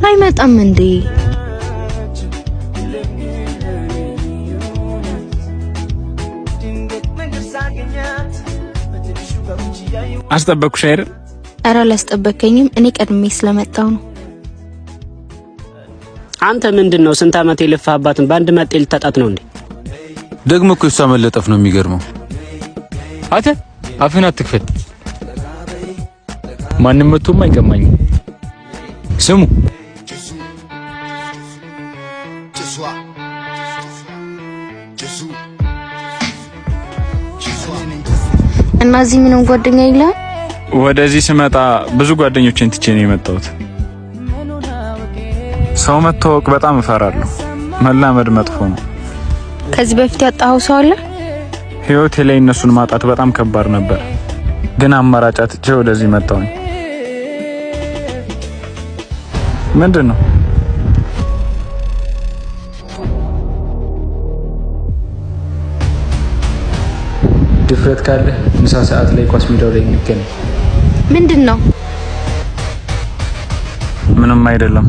አይመጣም እንዴ? አስጠበቅኩሽ አይደል? ኧረ አላስጠበከኝም። እኔ ቀድሜ ስለመጣው ነው። አንተ ምንድን ነው ስንት ዓመት የለፋህባትን በአንድ መጤ ልታጣት ነው እንዴ? ደግሞ እኮ የሷ መለጠፍ ነው የሚገርመው። አንተ አፍህን አትክፈት። ማንም መጥቶም አይቀማኝም። ስሙ፣ እና እዚህ ምንም ጓደኛ የለህም? ወደዚህ ስመጣ ብዙ ጓደኞቼን ትቼ ነው የመጣሁት። ሰው መተዋወቅ በጣም እፈራለሁ። መላመድ መጥፎ ነው። ከዚህ በፊት ያጣኸው ሰው አለ? ህይወቴ ላይ እነሱን ማጣት በጣም ከባድ ነበር፣ ግን አማራጭ አጥቼ ወደዚህ መጣሁኝ። ምንድን ነው? ድፍረት ካለ ምሳ ሰዓት ላይ ኳስ ሜዳው ላይ እንገናኝ። ምንድን ነው? ምንም አይደለም።